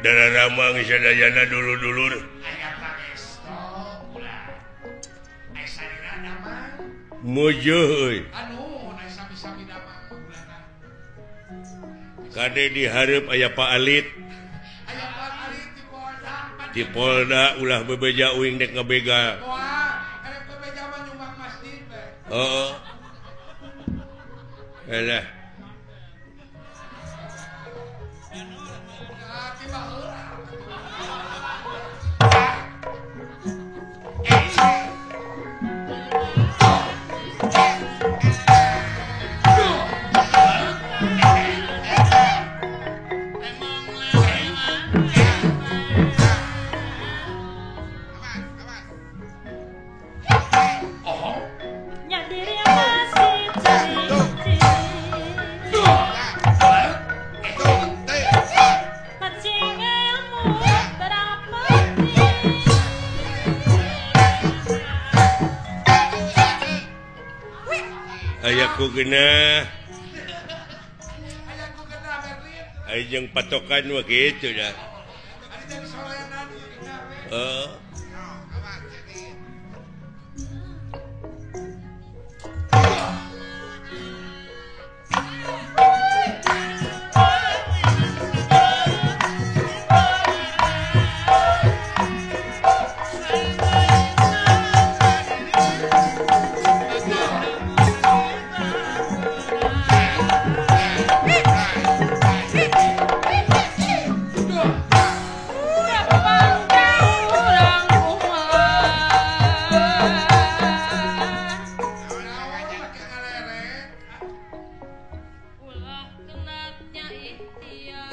Dara ramang sadayana dulur-dulur. Mujuh euy. Kade dihareup aya Pak Alit. Di Polda ulah bebeja uing dek ngebegal. Heeh. Alah. Ayaku genah. Aya jeung patokan mah kitu dah. Heeh.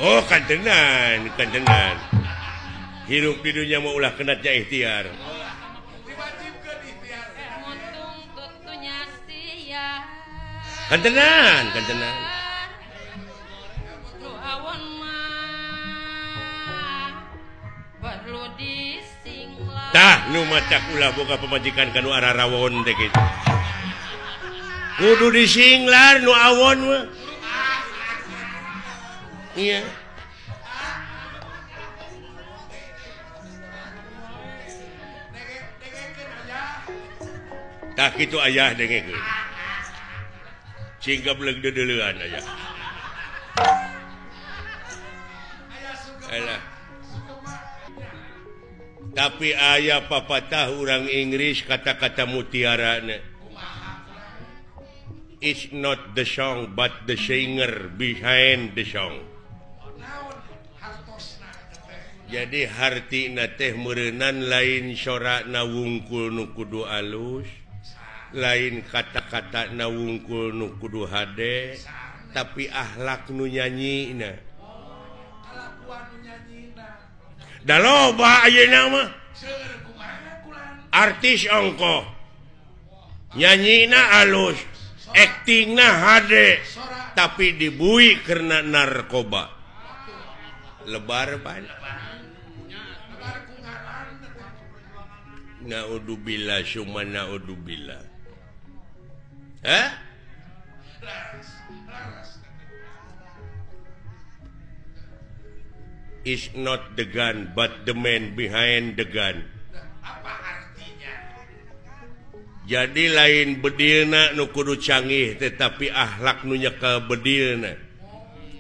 Oh kantenan, kantenan. Hirup di dunia mau ulah kenatnya ikhtiar. Kantenan, kantenan. Tah nu macak ulah boga pamajikan kanu ararawon teh kitu. Kudu disinglar nu awon mah. Iya. Tah kitu ayah dengekeun. Cing gableg deudeuleun ayah. Alah. Tapi ayah papatah urang Inggris kata-kata mutiarana. It's not the song but the singer behind the song. Jadi hartina teh meureunan lain sorana wungkul nu kudu alus, lain kata-kata na wungkul nu kudu hade, tapi akhlak nu nyanyina. Da loba ayeuna mah artis ongkoh nyanyina alus, aktingna hade, tapi dibui karena narkoba. Lebar pan. Naudzubillah summa naudzubillah. Hah? Is not the gun but the man behind the gun. Apa artinya? Jadi lain bedilna nu kudu canggih tetapi akhlak nu nyekel bedilna.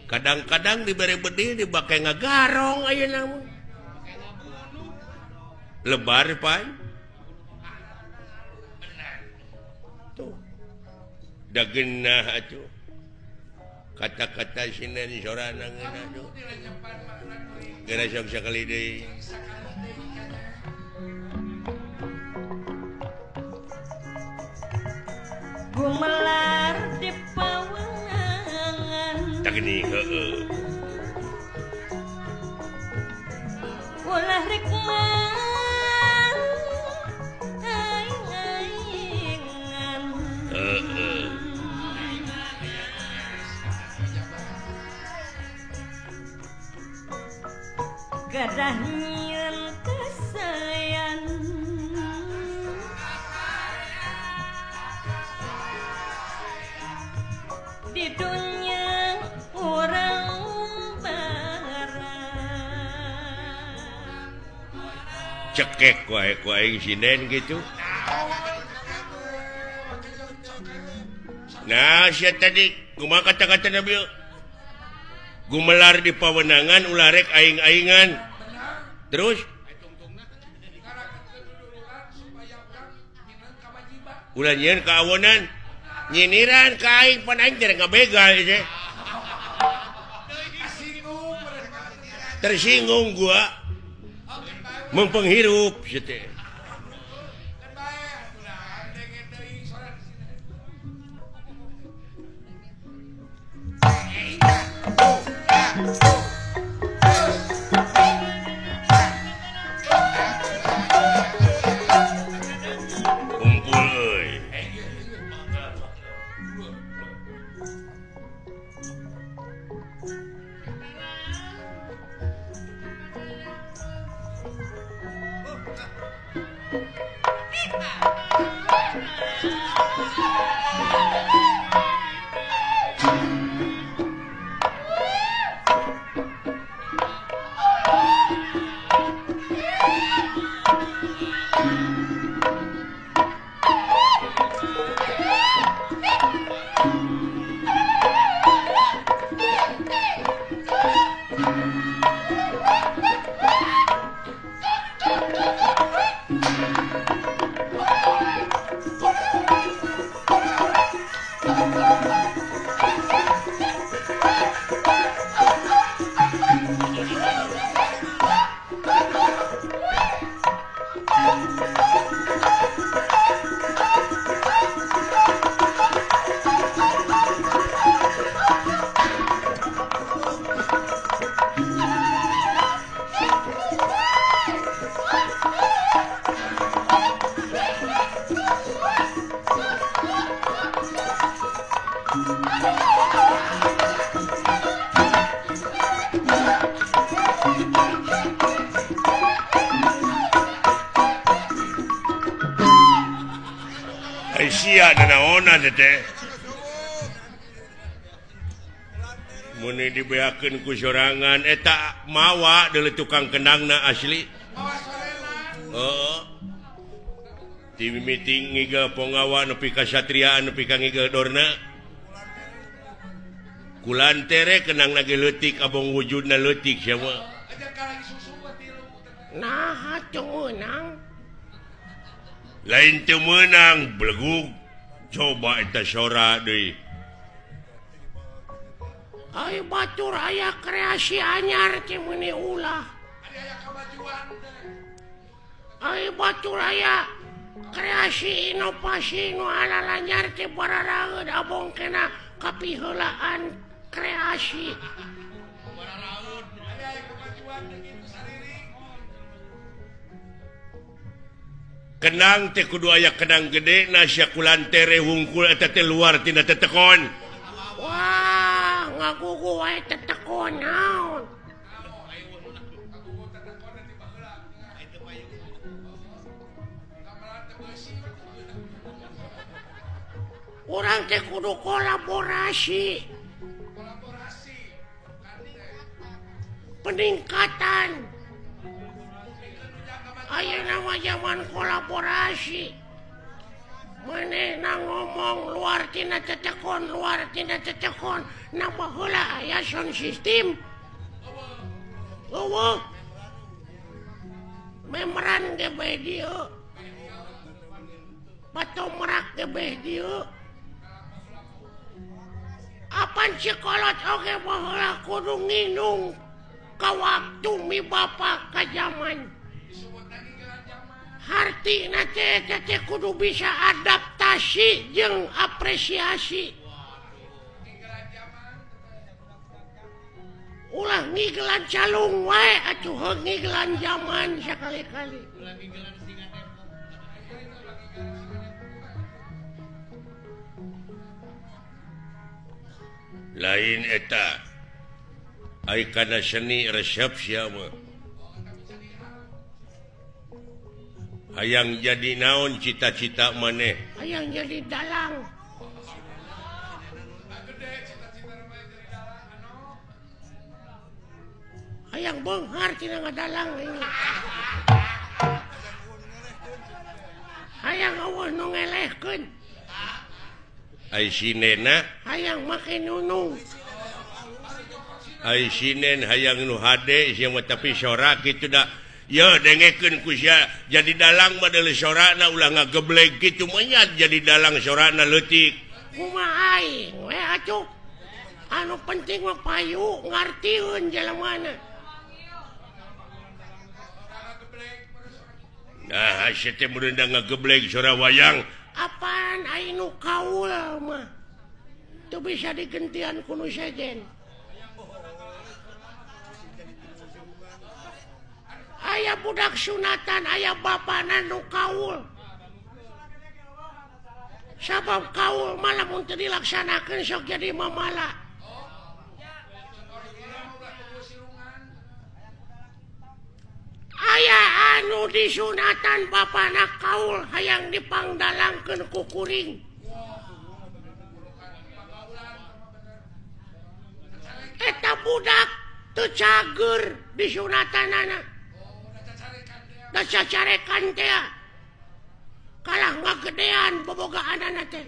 Kadang-kadang dibere bedil dibake ngagarong ayeuna mah. Lebar pan. Tuh. Da geunah atuh. Kata-kata sinden sorana ngeunah tuh. Geura sok sakali deui. Gumelar di pawangan. Tah geuning heueuh. Ulah rek mang aing-aingan. Heeh. Gadah nyieun kasayan. Di dunia urang barang. Cekek wae ku aing sinden gitu. Nah, sia tadi kumaha kata-kata Nabi? Gumelar di pawenangan ulah rek aing-aingan. Terus ulah nyieun kaawonan, nyiniran ka aing pan aing teh ngabegal teh. Tersinggung gua. Mempenghirup teh. Kumpul euy. Muni dibeakeun ku sorangan eta mawa deuleu tukang kendangna asli. Heeh. Ti mimiti ngigel ponggawa nepi ka satriaan nepi ka ngigel dorna. Kulantere kendangna ge leutik abong wujudna leutik sia mah. Naha teu meunang? Lain teu meunang belegug. Coba eta sora deui. Ai batur aya kreasi anyar teh meuni ulah. Ai batur aya kreasi inovasi nu alalanyar teh bararaeud abong kena kapiheulaan kreasi. Kenang teh kudu aya kenang gede na sia kulantere wungkul eta teh luar tina tetekon. Wah, ngagugu wae tetekon naon. Urang teh kudu kolaborasi. Peningkatan. Ayeuna mah zaman kolaborasi. Manehna ngomong luar tina tetekon, luar tina tetekon, na baheula aya sound system. Eueuh. Memeran ge bae dieu. Patomrak ge bae dieu. Apan sikolot oge baheula kudu nginung ka waktu mi bapa ka zaman. Hartina teh kudu bisa adaptasi jeung apresiasi. Ulah ngigelan calung wae atuh heuh ngigelan zaman sakali-kali. Lain eta ai kana seni resep sia mah. Hayang jadi naon cita-cita maneh? Hayang jadi dalang. Hayang beunghar tina ngadalang ini. Hayang eueuh nu ngelehkeun. Ai sinena hayang make nunung. Ai sinen hayang nu hade sia mah tapi sora kitu da. Ye dengekeun ku sia jadi dalang mah deuleu sorana ulah ngageblek kitu menyat jadi dalang sorana leutik. Kumaha aing we atuh. Anu penting mah payu ngartieun jelemana. Nah, sia teh meureun da ngageblek sora wayang. Apaan aing nu kaul mah. Teu bisa digentian ku nu sejen. Aya budak sunatan, aya bapana nu kaul. Sabab kaul mah lamun teu dilaksanakeun sok jadi mamala. Aya anu disunatan bapana kaul hayang dipangdalangkeun ku kuring. Eta budak teu cager disunatanana. Da cacarekan teh kalah ngagedean bobogaanana teh.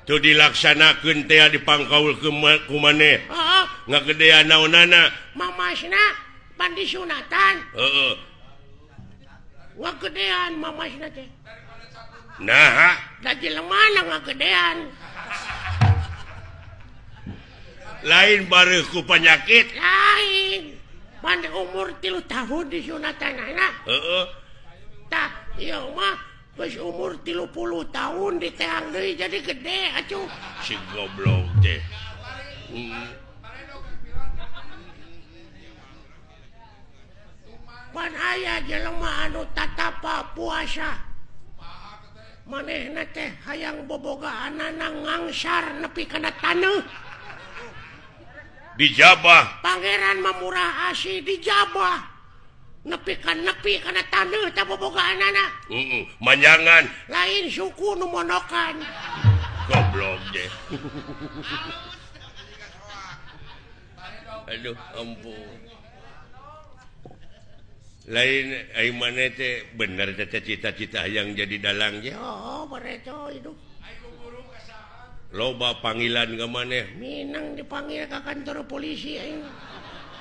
Teu dilaksanakeun teh dipangkaul ku maneh. Heeh, ngagedean naonana? Mamasna pan disunatan. Heeh. Ngagedean mamasna teh. Naha? Da jelemana ngagedean. Lain bareuh ku panyakit. Lain. Pan umur 3 tahun disunatanana. Heeh. Tah, ieu mah geus umur 30 tahun diteang deui jadi gede atuh. Si goblok teh. Pan aya jelema anu tatapa puasa. Manehna teh hayang bobogaanana ngangsar nepi kana taneuh. Dijabah. Pangeran mah murah asih dijabah. Nepi ka nepi kana taneuh teh bobogaanana. Heeh, manjangan. Lain suku nu monokan. Goblok deh. Aduh, ampun. Lain ai maneh teh bener teh cita-cita hayang jadi dalang ge. Oh, bareto hidup. Loba panggilan ke maneh. Minang dipanggil ke kantor polisi aing.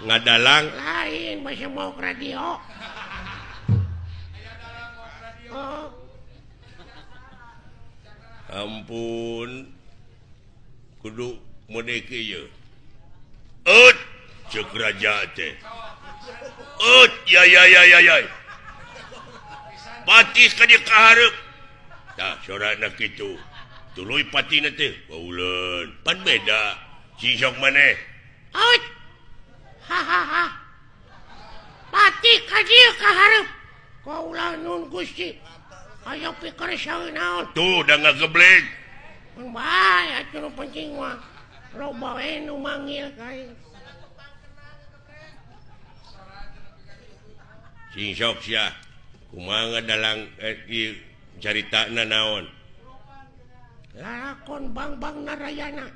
Ngadalang? Lain, masih mau ke radio. Oh. Ampun. Kudu mode kieu. Eut, ceuk raja teh. Eut, ya ya ya ya ya. Batis ka dieu ka hareup. Tah sorana kitu. Tuluy patina teh, bauleun. Pan beda. Sing sok maneh. Eut. Ha ha ha. Pati ka dieu ka hareup. Kaula nun Gusti. Ayo pikir saeun naon. Tuh da ngageblek. Mun bae atuh nu penting mah. Loba we nu manggil ka aing. Sing sok sia. Kumaha dalang ieu caritana naon? Lalakon Bangbang Narayana.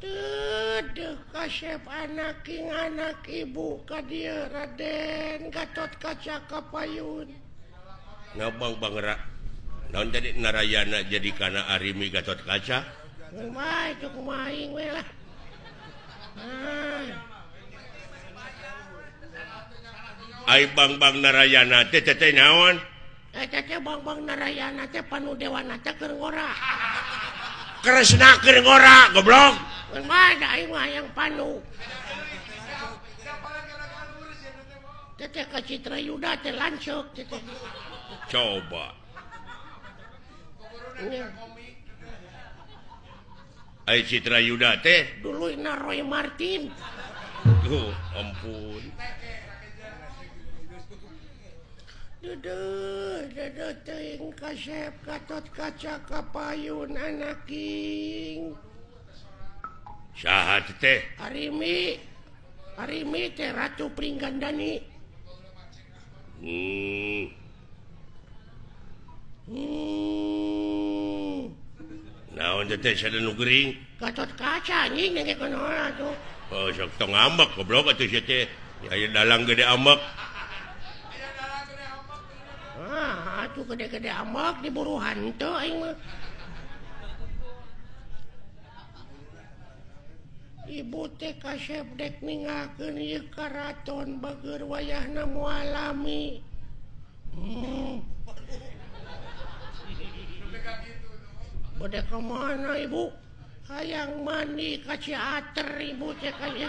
Teu kasep anak king anak ibu ka dieu Raden Gatot Kaca Kapayun. Ngabang Bang naon jadi Narayana jadi kana Arimi Gatot Kaca? Kumaha itu kumaha aing we lah. Ah. Ai Bangbang Narayana teh teh naon? Eta teh Bangbang Narayana teh panu dewana teh keur ngora. Kresna keur ngora, goblok. Kumaha da aing mah hayang panu. Teh teh ka Citra Yuda teh lanceuk teh. Coba. Ai Citra Yuda teh duluyna Roy Martin. Tuh, ampun. Duduh, duduh teuing kasep Gatot Kaca Kapayun anaking. Saha teh? Arimi. Arimi teh Ratu Pringgandani. Naon teh sada nu gering? Gatot Kaca anjing dengekeun heula tuh. Oh, sok tong ambek goblok atuh sia teh. Aya dalang gede ambek. Ah, atuh gede-gede ambek diburu hantu aing mah. Ibu teh kasep dek ninggalkeun ieu karaton bageur wayahna moal lami. Bade ka mana ibu? Hayang mandi ka Ciater ibu teh kaya.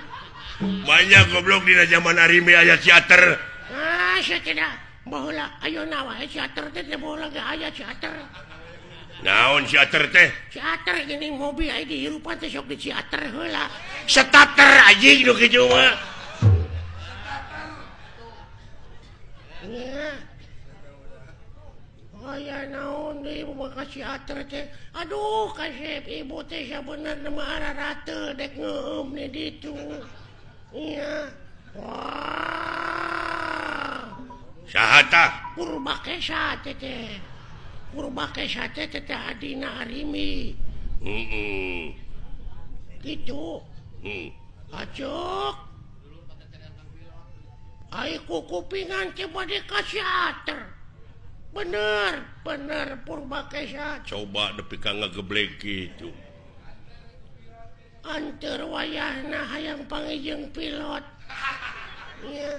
Banyak goblok dina zaman Arimi aya Ciater. Ah, sia tidak. Baheula ayeuna wae Ciater teh teh baheula ge aya Ciater. Naon Ciater teh? Ciater geuning mobil aya dihirupan teh sok di Ciater heula. Starter anjing nu kitu mah. Nya. Aya naon deui ibu mah ka Ciater teh. Aduh kasep ibu teh sabenerna mah ararate dek ngeueum di ditu. Iya. Wah. Saha tah? Purbakesa teh teh. Purbakesa teh teh adina Arimi. Heeh. Kitu. Heeh. Acuk. Ai kukupingan teh bade ka Ciater. Bener, bener Purbakesa. Coba nepi ka ngageblek kitu. Anteur wayahna hayang panggih pilot. Nya.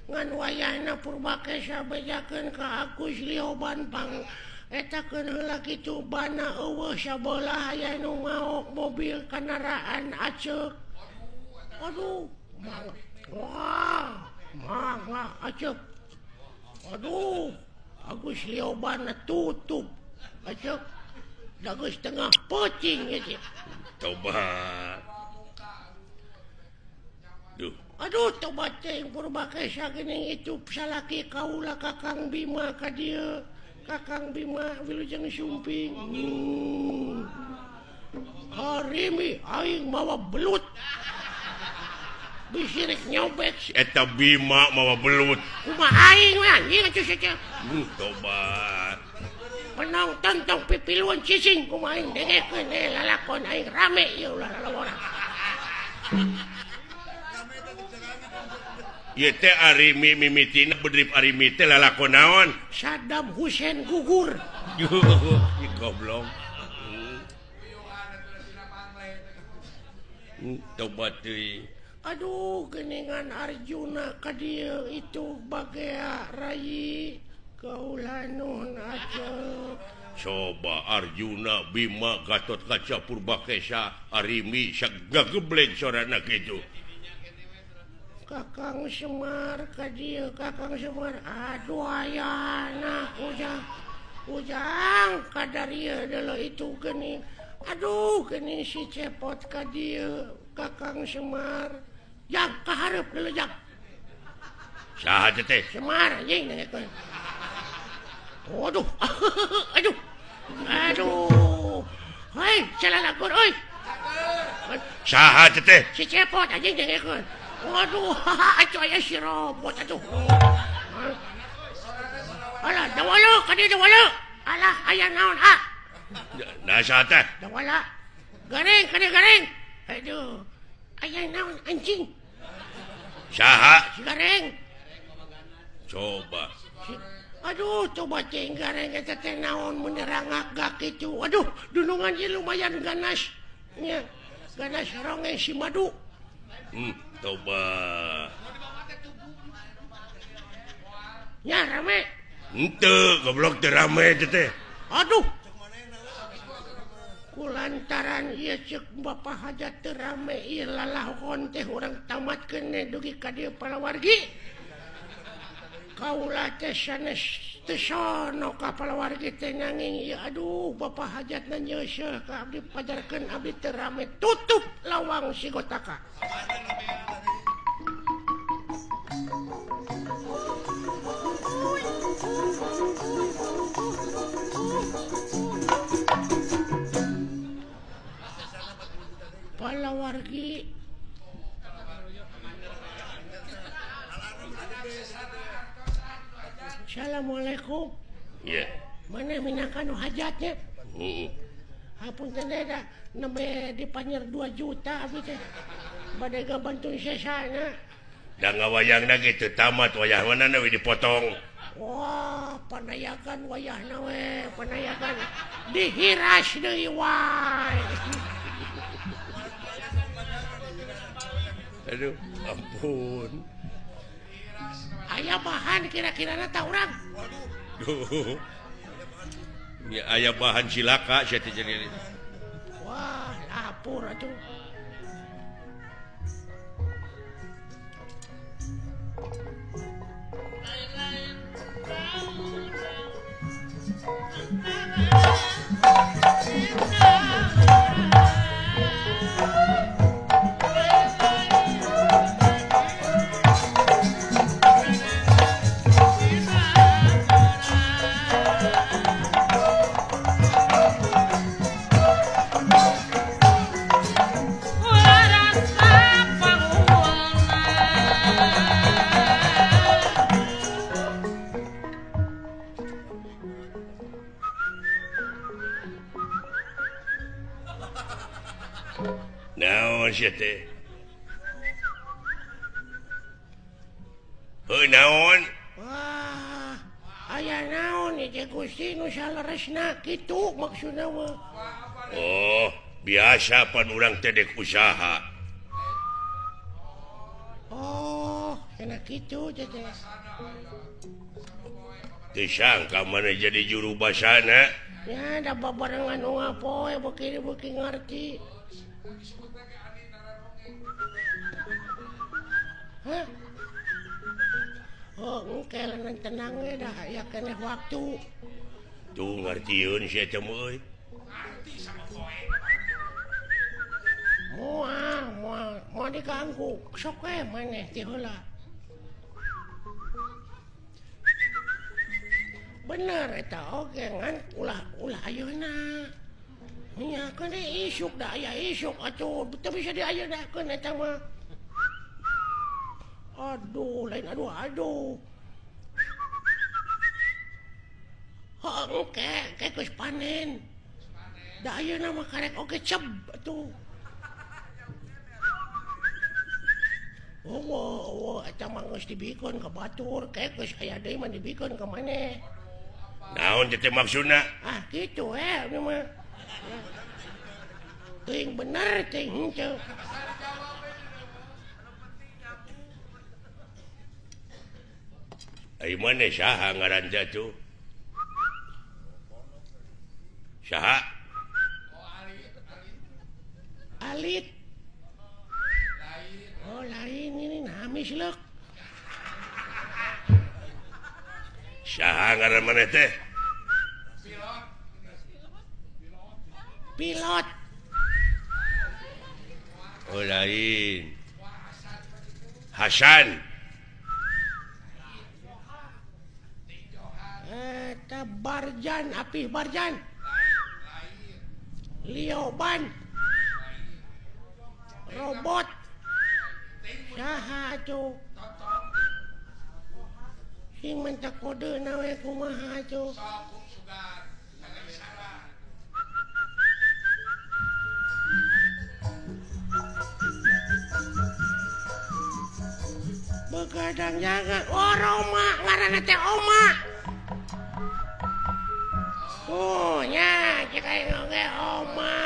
Ngan wayahna Purbakesa bejakeun ka Agus Lioban pang etakeun heula kitu bana eueuh sabelah aya nu maok mobil kendaraan aceuk. Aduh, mangga. Wah, mangga aceuk. Aduh, Agus Lioban tutup. Aceuk. Dagus tengah peuting ieu. Tobat. Duh. Aduh, tobat teh Purbakesa geuning itu salaki kaula Kakang Bima ka dieu. Kakang Bima wilujeng sumping. Harimi aing mawa belut. Bisi rek nyobek si eta Bima mawa belut. Kumaha aing we anjing atuh sia. Tobat. Penonton tong pipiluan cicing kumaha aing dengekeun lalakon aing rame ieu ulah lalawara. Ieu teh Arimi mimitina bedrip Arimi teh lalakon naon? Saddam Hussein gugur. Ih goblok. Tobat deui. Aduh geningan Arjuna ka dieu itu bagea rayi kaula nuhun aceuk. Coba Arjuna Bima Gatot Kaca Purbakesa Arimi sagageblek sorana kitu. Kakang Semar ka dieu Kakang Semar aduh ayana ujang ujang kadarieu deuleu itu geuning aduh geuning si Cepot ka dieu Kakang Semar jang kahareup deuleu jang. Saha teh? Semar anjing dengekeun. Aduh, aduh, aduh, hei, salah lakon, oi. Saha teh? Si Cepot anjing dengekeun. Waduh, atuh aya si robot atuh. Alah, dawala, ka dieu dawala. Alah, aya naon ah? Nah, saha teh? Dawala. Gareng, ka dieu gareng. Aduh, aya naon anjing? Saha? Si gareng. Coba. Aduh, coba cing gareng eta teh naon menerangak gak kitu. Aduh, dunungan ieu lumayan ganas. Nya, ganas ronge si madu. Coba. Nya rame. Henteu, goblok teu rame teh teh. Aduh. Kulantaran ieu ceuk Bapak Hajat teu rame ieu lalahon teh urang tamatkeun dugi ka dieu palawargi. Kaula teh sanes teu sono ka palawargi teh nanging ieu aduh Bapak Hajatna nyeuseuh ka abdi pajarkeun abdi teu rame tutup lawang sigotaka. Palawargi Assalamualaikum. Iya. Mana minangka nu hajatnya? Heeh. Hapunten da nembe dipanyer 2 juta abdi teh. Bade gabantu sesana. Da ngawayangna ge teu tamat wayah mana we dipotong. Wah, panayakan wayahna we, panayakan dihiras deui wae. Aduh, ampun. Aya bahan kira-kirana ta urang. Waduh. Ya aya bahan cilaka sia teh jadi. Wah, lapur atuh. Naon sia teh? Heuh naon? Wah, aya naon ieu Gusti nu saleresna kitu maksudna mah. Oh, biasa pan urang teh dek usaha. Oh, cenah kitu teh. Teu sangka maneh jadi juru basana. Ya, da babarengan nu ngapoe beuki-beuki ngarti. Hah? Oh, engke leunang tenang we dah aya keneh waktu. Tuh ngartieun sia teh euy. Ngarti sama poe. Moal, moal, moal diganggu. Sok we maneh ti heula. Bener eta oge ngan ulah ayeuna. Nya keun isuk da aya isuk atuh teu bisa diayeuna eta mah. Aduh, lain aduh aduh. Heuh, engke geus panen. Da ayeuna mah karek oge ceb atuh. Oh, eta mah geus dibikeun ka batur, ke geus aya deui mah dibikeun ka maneh. Naon teh maksudna? Ah, kitu we ieu mah. Teuing bener teuing henteu. Ai maneh saha ngaran teh atuh? Saha? Alit. Oh, lain ini hamis leuk. Saha ngaran maneh teh? Pilot. Oh, lain. Hasan. Eta Barjan, Apih Barjan. Lioban. Robot. Saha atuh? Sing menta kodeuna we kumaha atuh? Begadang jangan. Oh, Roma ngaranna teh Oma. Oh, nya cek aing oge Oma.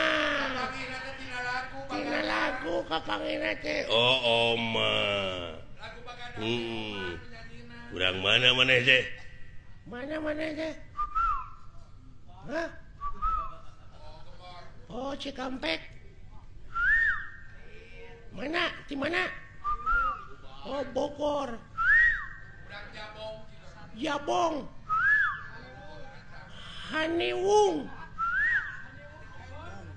Tina lagu kapangina teh. Oh, Oma. Urang mana maneh teh? Mana maneh teh? Hah? Oh, Cikampek. Mana? Di mana? Oh, Bogor. Jabong. Haniwung.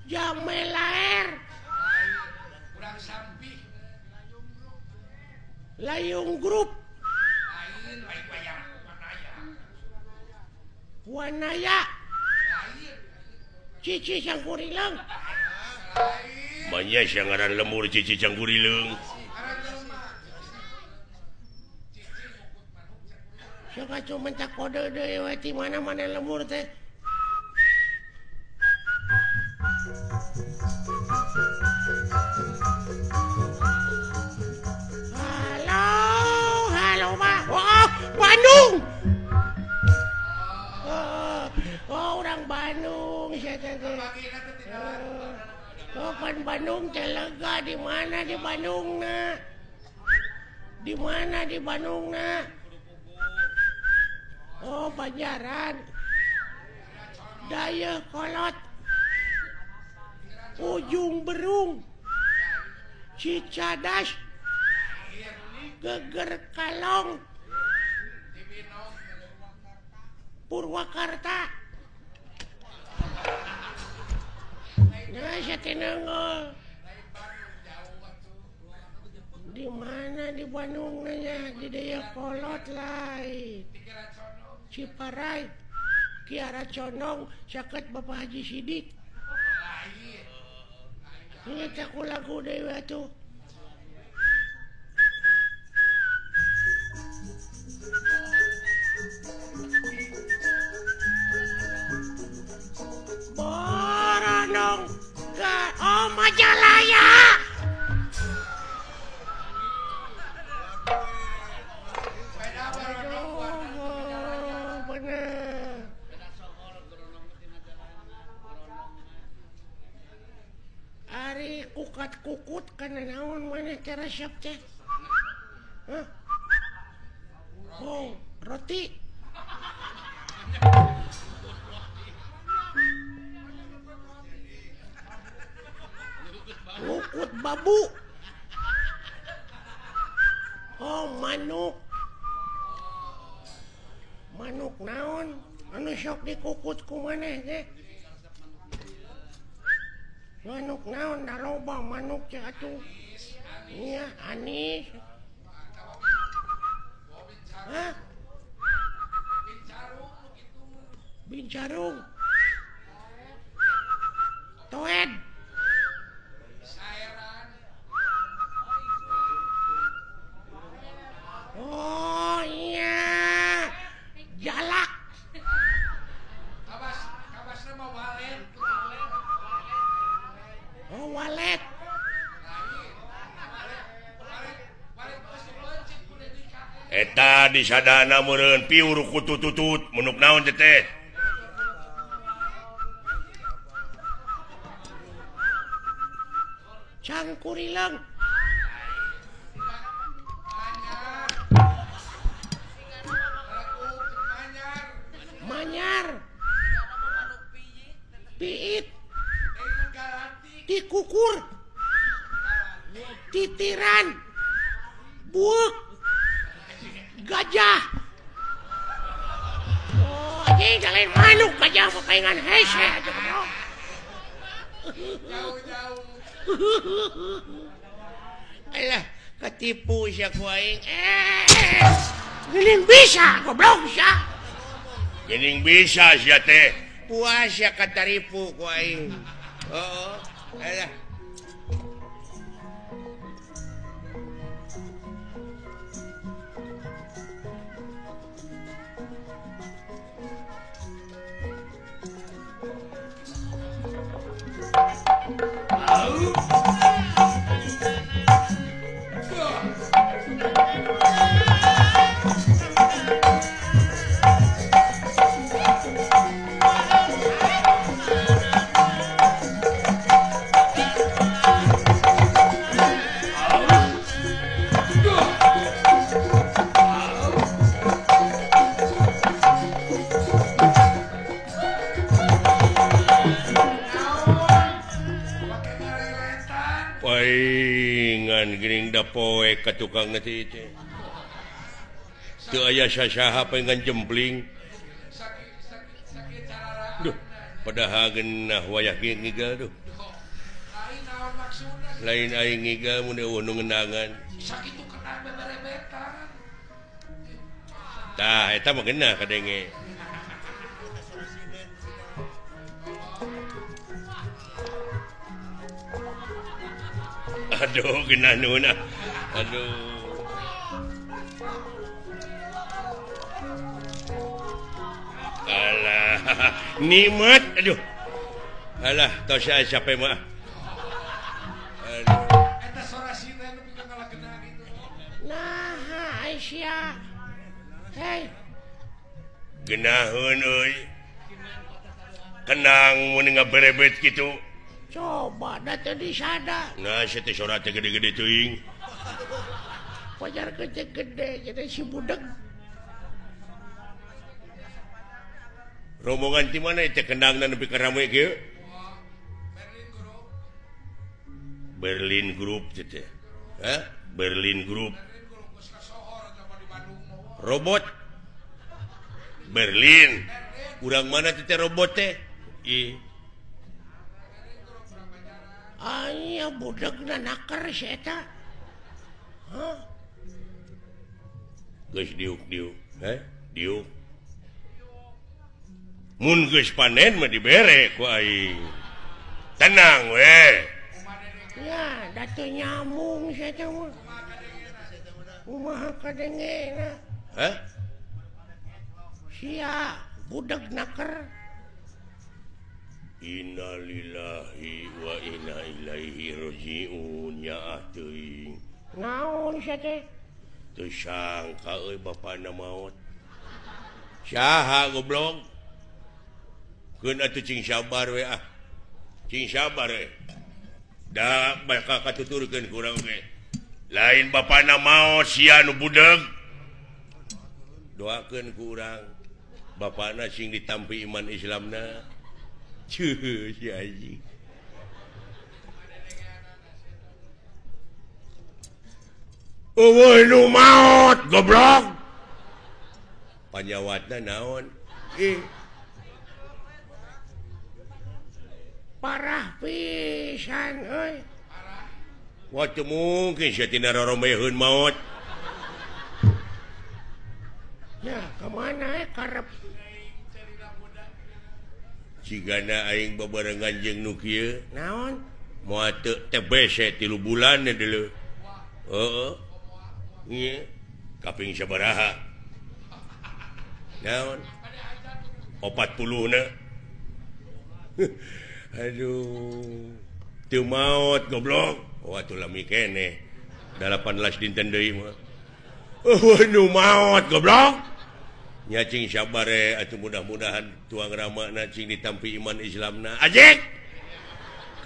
Jamelaer. Layung Group. Wanaya. Cici Cangkurileung. Manya sangaran lemur Cici Cangkurileung. Sok atuh minta kode deui we ti mana-mana lemur teh. Bandung sia teh. Oh, pan Bandung teh lega di mana di Bandungna? Di mana di Bandungna? Oh, Banjaran. Dayakolot. Ujung Berung. Cicadas. Geger Kalong. Purwakarta. Nah, saya tenang. Di mana di Bandung nanya di Dayakolot lain. Ciparai, Kiara Condong, caket Bapak Haji Sidik. Ini aku lagu dewa tuh. Boronong ke oh Majalaya. Aduh, bener. Ari kukat-kukut kana naon maneh teh resep teh? Hah? Oh, roti. Lukut babu. Oh, manuk. Manuk naon? Anu sok dikukut ku maneh teh? Manuk naon da loba manuk teh atuh. Nya anis. Hah? Bincarung. Toed. Oh iya. Jalak. Kabasna mah walet. Oh, walet. Eta disadana meureun piur kutututut menuk naon teh teh. Cangkurileung. Manyar. Piit. Tikukur. Titiran. Buuk. Gajah. Oh, anjing lain manuk gajah mah paingan hese aja goblok. Jauh-jauh. Alah, ketipu sia ku aing. Geuning bisa goblok sia. Geuning bisa sia teh. Puas sia kataripu ku aing. Heeh. Alah. Gering da poe ka tukang teh teh. Teu aya sasaha pengen jempling. Duh, padahal geunah wayah ge ngigal duh. Lain aing ngigal mun eueuh nu ngenangan. Sakitu kenang beberebetan. Tah, eta mah geunah kadenge. Aduh, genah nuhun ah. Aduh. Alah, nikmat aduh. Alah, tos aya capek mah. Aduh. Eta sora sina nu pikeun ngalageuna gitu. Nah, Aisyah. Hei. Genaheun euy. Kenang mun ngaberebet kitu. Coba da teu disada. Nah, sia teh sora teh gede-gede teuing. Pajar gede-gede jadi si budeg. Rombongan ti mana teh kendangna nepi ka rame kieu? Berlin Group teh. Hah? Berlin Group. Robot Berlin. Urang mana teh robot teh? Ih. Aya budegna naker si eta. Hah? Geus diuk-diuk, heh? Diuk. Mun geus panen mah dibere ku aing. Tenang we. Ya, da teu nyambung si eta mah. Kumaha kadengena? Hah? Sia budeg naker. Innalillahi wa inna ilaihi rajiun ya teuing. Naon sia teh? Teu sangka euy bapana maot. Saha goblok? Keun atuh cing sabar we ah. Cing sabar we. Da bakal katuturkeun ku urang ge. Lain bapana maot sia nu budeg. Doakeun ku urang bapana sing ditampi iman Islamna. Cuh, si anjing. Eueuh nu maot goblok. Panyawatna naon? Ih. Parah pisan euy. Wah, teu mungkin sia tina roromeheun maot. Ya, kemana karep? Cigana aing babarengan jeung nu kieu. Naon? Moal teu TBC 3 bulan deuleu. Heeh. Ieu kaping sabaraha? Naon? 40 na. Aduh. Teu maot goblok. Oh atuh lami keneh. 18 dinten deui mah. Oh nu maot goblok. Nya cing sabare atuh mudah-mudahan tuang ramana cing ditampi iman Islamna. Ajik.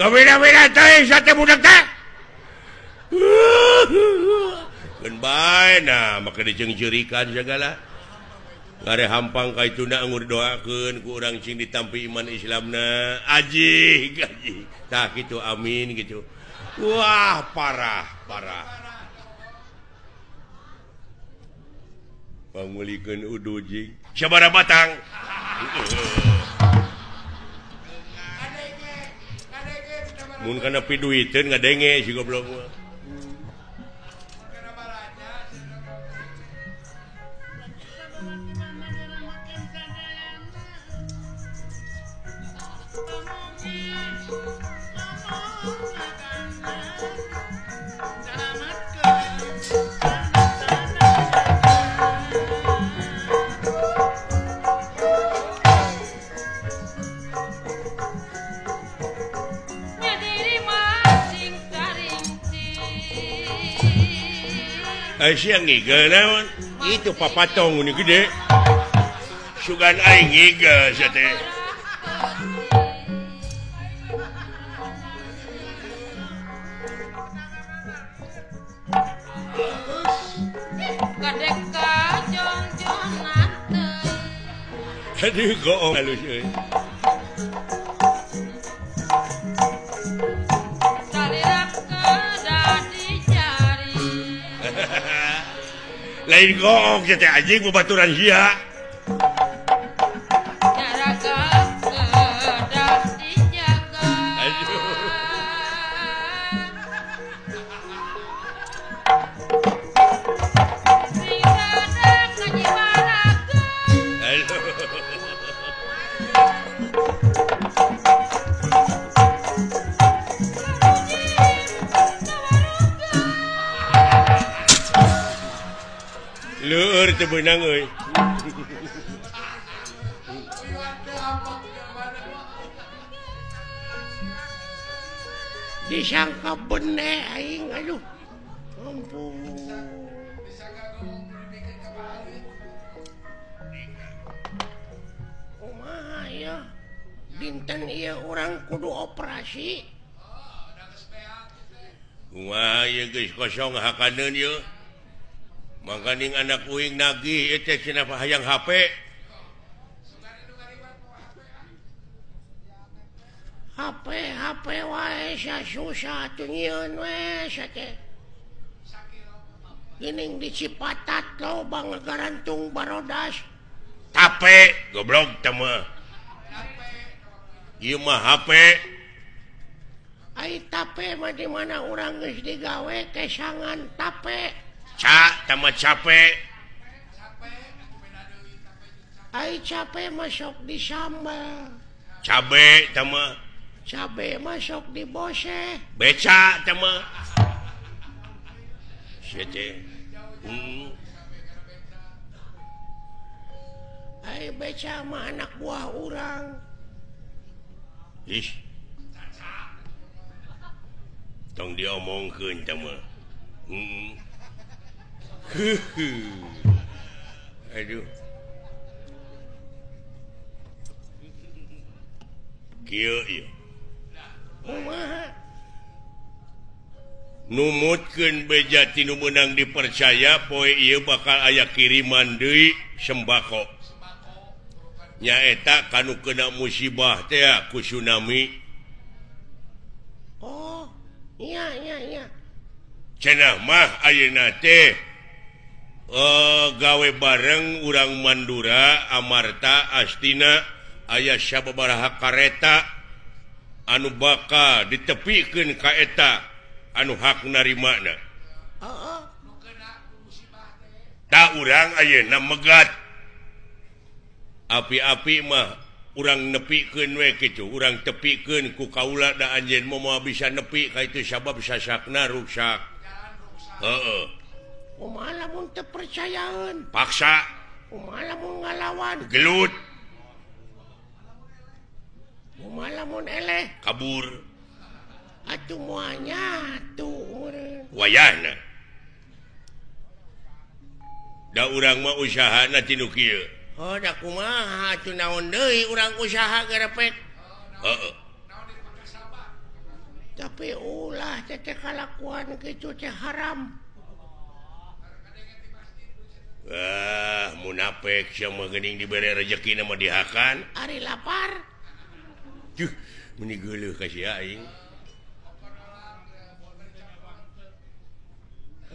Kabeda-beda teh sate budak teh. Keun bae nah make diceungceurikan sagala. Ngare hampang ka ituna anggur doakeun ku urang cing ditampi iman Islamna. Ajik, ajik. Tah kitu amin gitu. Wah, parah, parah. Pangulikeun udu jing sabaraha batang. Mun kana piduiteun ngadenge si goblok mah. Siang ngigel naon? Itu papatong ini gede. Sugan aing ngigel sia teh. Aduh goong halus euy. Lain goong sia teh anjing babaturan sia. Leur teu beunang euy. Disangka bene aing aduh. Ampun. Kumaha ya? Dinten ieu urang kudu operasi. Kumaha ieu geus kosong hakaneun ieu. Mangkaning anak uing nagih ieu teh cenah hayang HP. HP HP wae susah atuh nyieun we sia teh. Geuning di Cipatat loba ngagarantung barodas. Tape goblok teh mah. Ieu mah HP. Ai tape mah di mana urang geus digawe kesangan tape. Ca tama cape. Ai cape masuk di sambal. Cabe tama. Cabe masuk di bose. Beca tama. Sia teh. Ai beca mah anak buah urang. Ih. Tong diomongkeun tama. Aduh. Kieu ieu. Kumaha? Numutkeun beja ti nu meunang dipercaya poe ieu bakal aya kiriman deui sembako. Nyaeta kanu kena musibah teh ku tsunami. Oh, iya iya iya. Cenah mah ayeuna teh gawe bareng urang Mandura Amarta Astina aya sababaraha kareta anu bakal ditepikeun ka eta anu hak narimana. Heeh. Ta urang ayeuna megat. Api-api mah urang nepikeun we kitu, urang tepikeun ku kaula da anjeun moal bisa nepi ka itu sabab sasakna ruksak. Heeh. Kumaha lamun teu percayaeun? Paksa. Kumaha lamun ngalawan? Gelut. Kumaha lamun eleh? Kabur. Atuh moal nyatu meureun. Wayahna. Da urang mah usahana ti nu kieu. Oh, da kumaha atuh naon deui urang usaha gerepek. Heeh. Tapi ulah teh kalakuan kitu teh haram. Ah, munafik sia mah geuning dibere rejeki mah dihakan. Ari lapar. Duh, meuni geuleuh ka sia aing.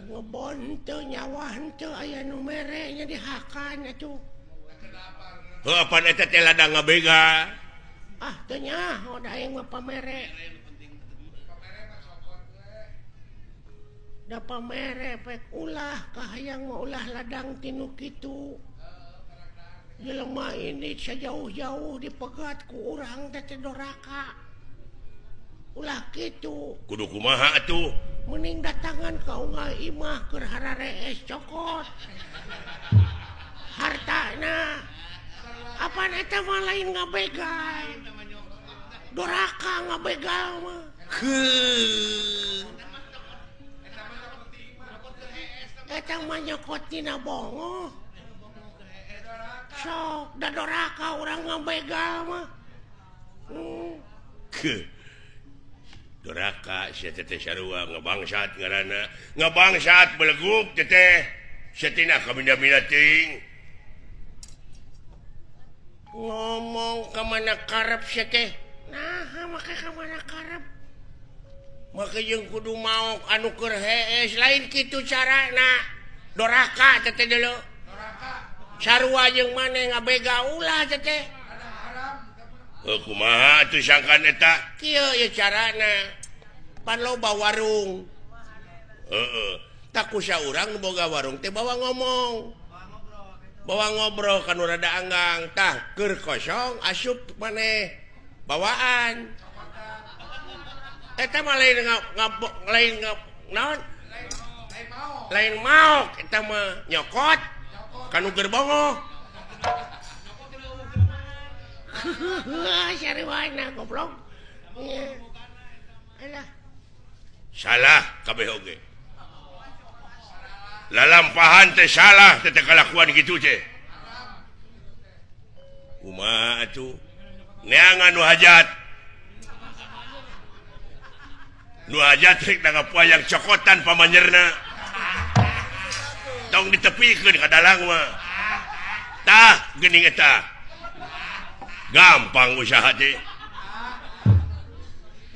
Ngebon teu nyawa henteu aya nu mere nya dihakan atuh. Heuh, apan eta teh ladang ngabega. Ah, teu nyaho da aing mah pamere. Da pamere pek ulah kahayang mah ulah ladang tinu kitu. Jelema ini sejauh-jauh dipegat ku urang teh doraka. Ulah kitu. Kudu kumaha atuh? Mending datangan ka unggal imah keur hararees cokot. Hartana. Apaan eta mah lain ngabegal. Doraka ngabegal mah. Heuh. Eta mah nyokot tina bongoh. Sok da doraka urang ngabegal mah. Doraka sia teh sarua ngabangsat ngaranna. Ngabangsat beleguk teh. Sia tina kabina-bina teuing. Ngomong ka mana karep sia teh? Naha make ka mana karep? Make jeung kudu maok anu keur hees lain kitu carana. Doraka teh deuleu. Doraka. Sarua jeung maneh ngabega ulah teh. Heuh kumaha atuh sangkan eta? Kieu ieu carana. Pan loba warung. Heeh. Tak kusa urang nu boga warung teh bawa ngomong. Bawa ngobrol kan rada anggang. Tah keur kosong asup maneh bawaan. Eta mah lain lain naon? Lain maok eta mah nyokot kanu keur bongoh. Sarwana goblok. Alah. Salah kabeh oge. Lalampahan teh salah teh kalakuan kitu teh. Kumaha atuh? Neangan nu hajat. Nu hajat rek nanggap wayang cokotan pamanyerna. Tong ditepikeun ka dalang mah. Tah geuning eta. Gampang usaha teh.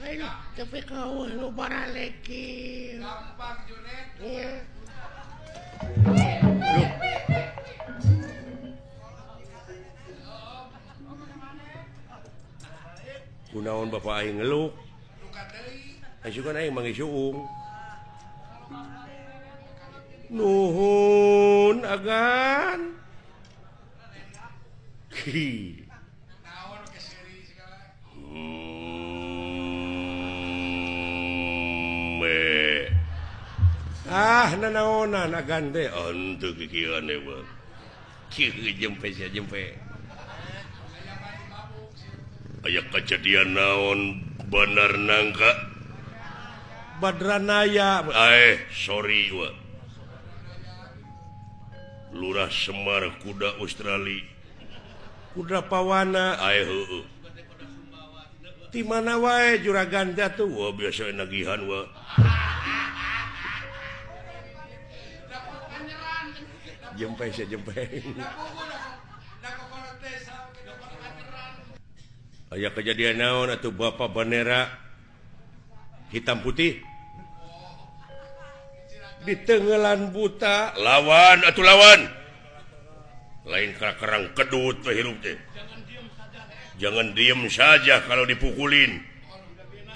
Ayo tapi kau nu baraleki. Gampang Junet. Iya. Kunaon bapak aing ngeluk? Asukan aing manggih suung. Nuhun agan. Hi. Ah nanaonan agan teh henteu kikieuan we. Kieu jempe sia jempe. Aya kejadian naon bener nangka Badranaya sorry wa. Lurah Semar kuda Australia kuda Pawana heueuh. Ti mana wae juragan jatuh wah biasa nagihan wa. Jempe sia jempe. Aya kejadian naon atuh bapak bendera hitam putih di tenggelan buta lawan atuh lawan lain kerang kedut teh hirup teh. Jangan diem saja kalau dipukulin,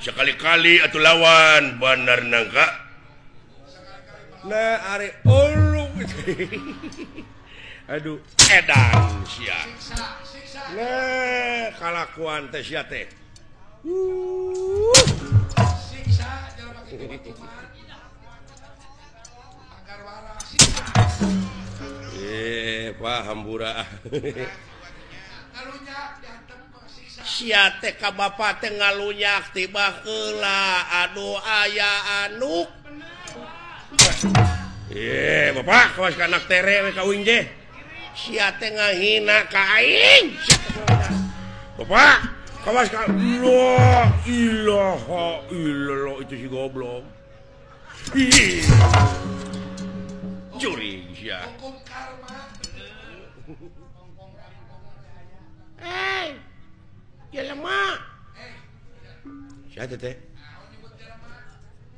sekali-kali atuh lawan bandar nangka. Nah are ulu aduh edan sia. Nah kalakuan teh sia teh. Siksa jelema kitu agar waras. Pak hambura. Sia teh ka bapa teh ngalunyak tiba heula aduh aya anuk. Bapak kawas ka anak tere we ka uing teh. Sia teh ngahina ka aing. Bapak kawas ka la ilaha illallah itu si goblok. Ih. Curi sia. Hukum karma. Eh, jelema. Sia teh teh.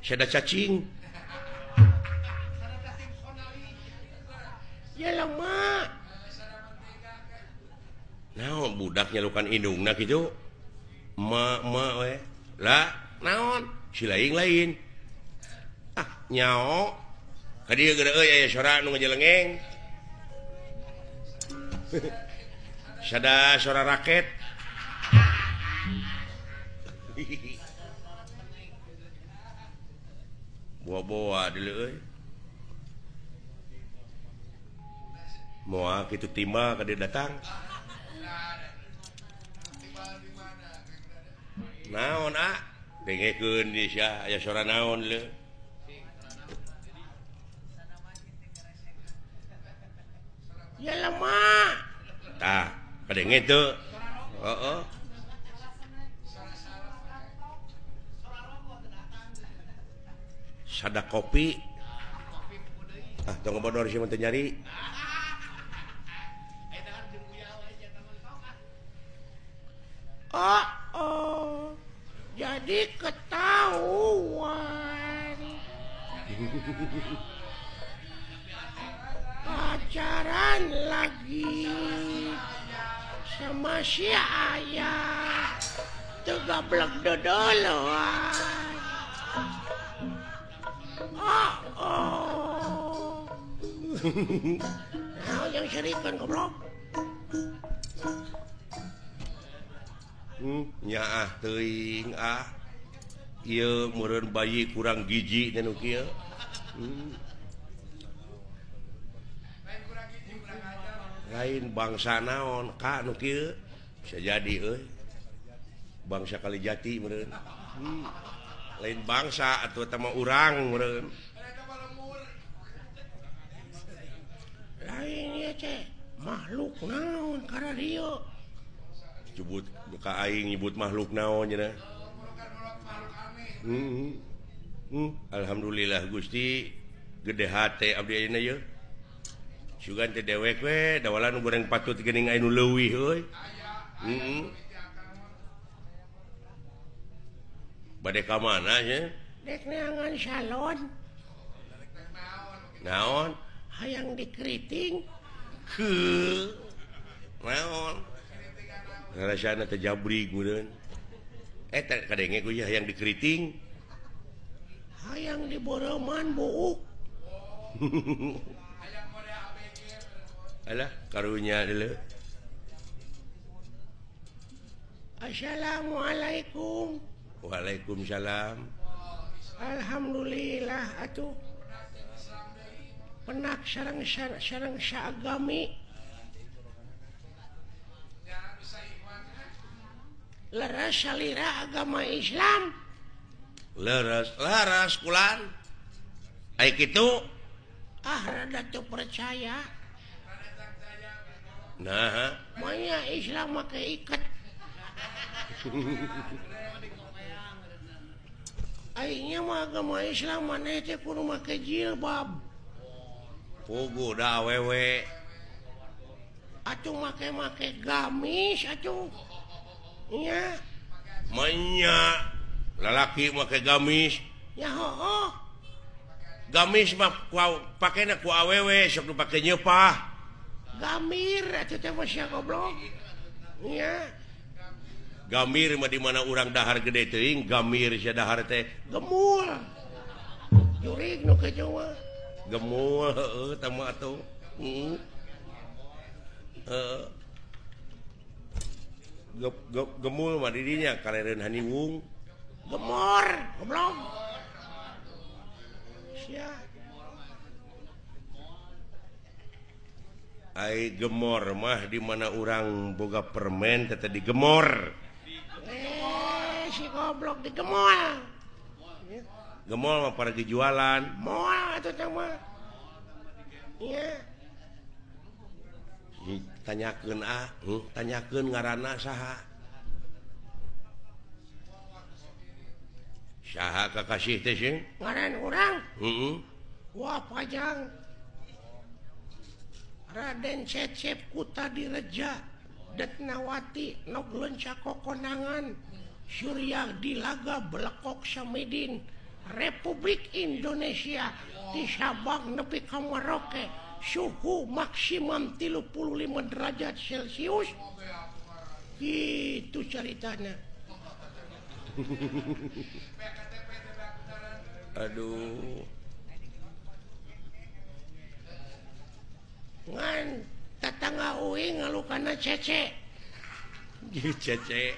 Sia da cacing. Jelema. Naon budak nyalukan indungna kitu? Ma ma we. Lah, naon? Si lain-lain. Ah, nyao. Ka dieu geura euy aya sora nu ngajelengeng. Sada sora raket. Boa-boa deuleu euy. Moal kitu timbal ka dieu datang. Naon ah? Dengekeun di sia aya sora naon leu. Jelema. Tah, kadenge teu. Heeh. Sada kopi. Ah, tong ngebodor sia mah teu nyari. Oh, oh. Jadi ketahuan. Pacaran lagi sama si ayah. Tuh goblok dodoloan. Oh, oh. Nah, yang serikan goblok. Nyaah teuing ah. Ieu meureun bayi kurang gizi teh nu kieu. Lain bangsa naon ka nu kieu bisa jadi euy. Bangsa Kalijati meureun. Lain bangsa atuh eta mah urang meureun. Lain ieu teh makhluk naon kararieu. Nyebut ka aing nyebut makhluk naon cenah. Alhamdulillah Gusti gede hate abdi ayeuna yeuh. Sugan teh dewek we dawalan nu goreng patut geuning aya nu leuwih euy. Bade ka mana nya? Dek neangan salon. Naon? Hayang dikeriting. Heuh. Naon? Rasana teh jabrig meureun. Eta kadenge ku hayang dikeriting. Hayang diboreuman buuk. Alah karunya deuleu. Assalamualaikum. Waalaikumsalam. Alhamdulillah atuh. Penak sareng sareng saagami. Leres salira agama Islam. Leres, leres kulan. Ai kitu ah rada teu percaya. Nah, manya Islam make iket. Aingnya mah agama Islam maneh teh kudu make jilbab. Puguh da awewe. Atuh make-make gamis atuh. Nya. Manya lalaki make gamis. Ya hooh. Gamis mah pakena ku awewe sok nu pake nyeupah. Gamir atuh teh mah sia goblok. Nya. Gamir mah di mana urang dahar gede teuing, gamir sia dahar teh gemul. Jurig nu kitu mah. Gemul heueuh tah mah atuh. Heeh. Heeh. Gemul mah di dinya kalereun haniwung. Gemor, goblok. Sia. Ai gemor mah di mana urang boga permen teh digemor. Si goblok digemol. Gemol mah para jualan. Moal atuh teh mah. Nya. Tanyakeun ah, tanyakeun ngaranna saha. Saha kakasih teh sing? Ngaran urang? Heeh. Wah pajang. Raden Cecep Kutadireja Detnawati Nog Lenca Kokonangan Surya Dilaga Belekok Samidin Republik Indonesia di Sabang nepi ka Merauke suhu maksimum 35 derajat Celcius. Gitu ceritanya. Aduh. Ngan tetangga uing ngalukana cece. Cece.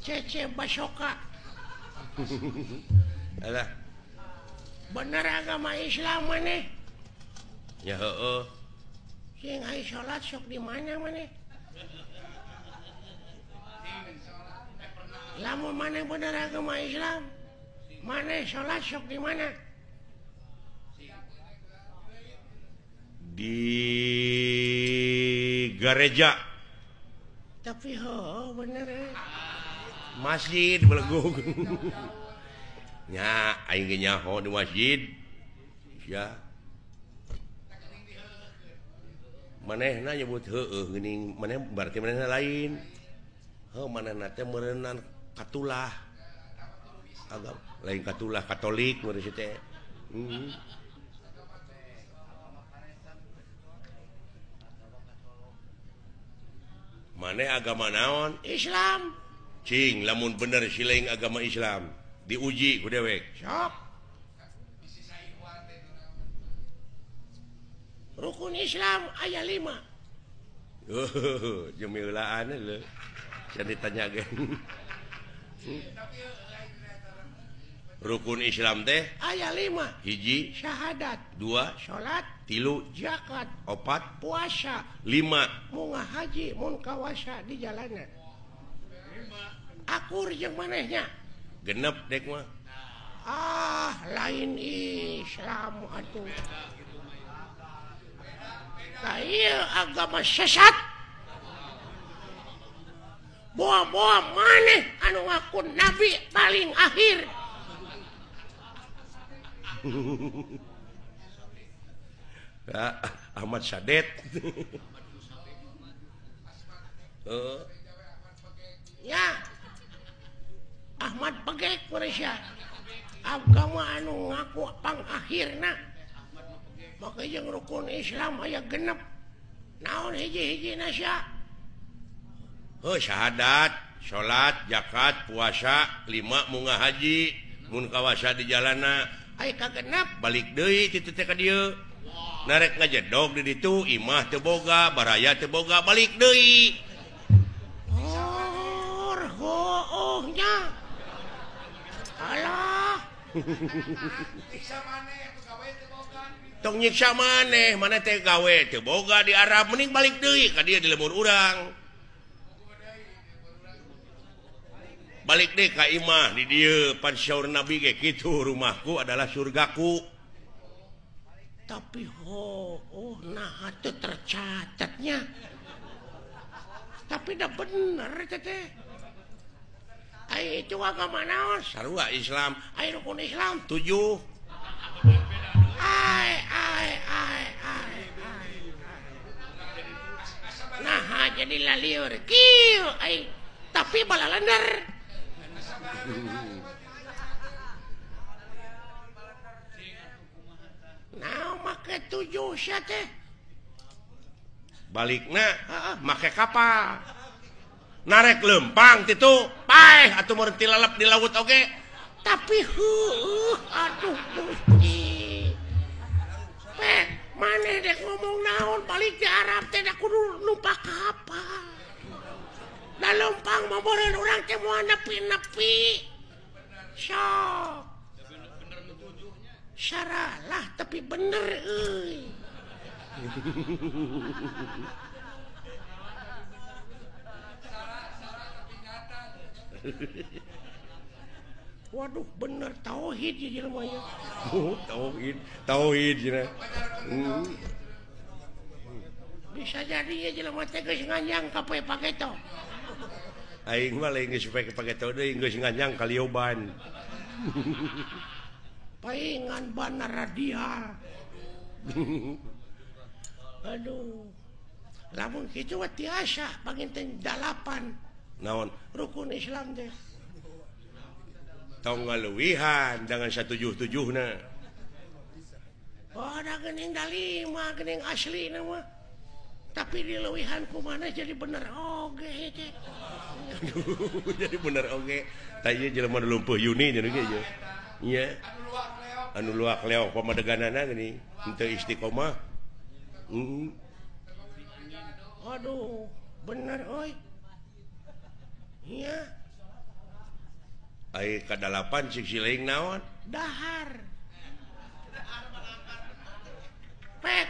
Cece Basoka. Alah. Bener agama Islam maneh? Ya heueuh. Sing ai salat sok di mana maneh? Lamun maneh bener agama Islam, maneh salat sok di mana? Di gereja. Tapi heueuh bener Masjid belegung. Nya aing ge nyaho di masjid. Ya. Manehna nyebut heueuh geuning maneh berarti manehna lain. Heuh manehna teh meureunnan katulah. Agama lain katulah Katolik meureun si teh. Maneh agama naon? Islam. Cing lamun bener siling agama Islam diuji ku dewek. Sok. Rukun Islam aya 5. Oh, jemilaan leuh. Can ditanya ge. Rukun Islam teh aya 5. Hiji syahadat, 2 salat, 3 zakat, 4 puasa, 5 munga haji mun kawasa di jalanan. Akur jeung manehnya. Genep dek mah. Ah, lain Islam atuh. Tah ieu agama sesat. Boa-boa maneh anu ngaku nabi paling akhir. Ahmad Sadet. Ya. Ahmad Pegek Malaysia. Agama anu ngaku pangakhirna. Maka jeung rukun Islam aya genep. Naon hiji-hijina sia? Heuh syahadat, salat, zakat, puasa, 5 munggah haji, mun kawasa di jalana. Aya kagenep balik deui kitu teh ka dieu. Narek ngajedog di ditu, imah teu boga, baraya teu boga, balik deui. Oh, hoohnya. Alah. Tong nyiksa maneh, maneh teh gawe teu boga di Arab, mending balik deui ka dieu di lembur urang. Balik deui ka imah di dieu, pan syaur Nabi ge kitu, rumahku adalah surgaku. Tapi oh nah itu tercatatnya. Tapi dah bener teh. Ai itu agama naon? Sarua Islam. Ai rukun Islam 7. Ai ai ai ai. Nah jadi lalieur kieu ai tapi balalender. Nah make 7 sia teh. Balikna make kapal. Narek lempang titu, paeh atuh meureun tilalep di laut oge. Tapi heueuh aduh Gusti. Pek maneh dek ngomong naon balik di Arab teh da kudu numpak kapal. Da lempang mah meureun urang teh moal nepi-nepi. Sok. Saralah tapi bener euy. Waduh bener tauhid ya jelema nya. Oh, tauhid, tauhid cenah. Bisa jadi ya jelema teh geus nganyang ka poe pageto. Aing mah lain geus poe pageto deui geus nganyang ka lioban. Paingan bana radial. Aduh. Lamun kitu mah tiasa panginten 8. Naon? Rukun Islam teh. Tong ngaluwihan jangan 177na. Oh, da geuning da 5 geuning aslina mah. Tapi dileuwihan kumaha jadi bener oge teh. Jadi bener oge. Tah ieu jelema nu lumpuh Yuni nya ge ieu. Nya. Anu luak leok pamadeganana geuning henteu istiqomah. Aduh, bener euy. Iya. Ai ka-8 cik siling naon? Dahar. Pek,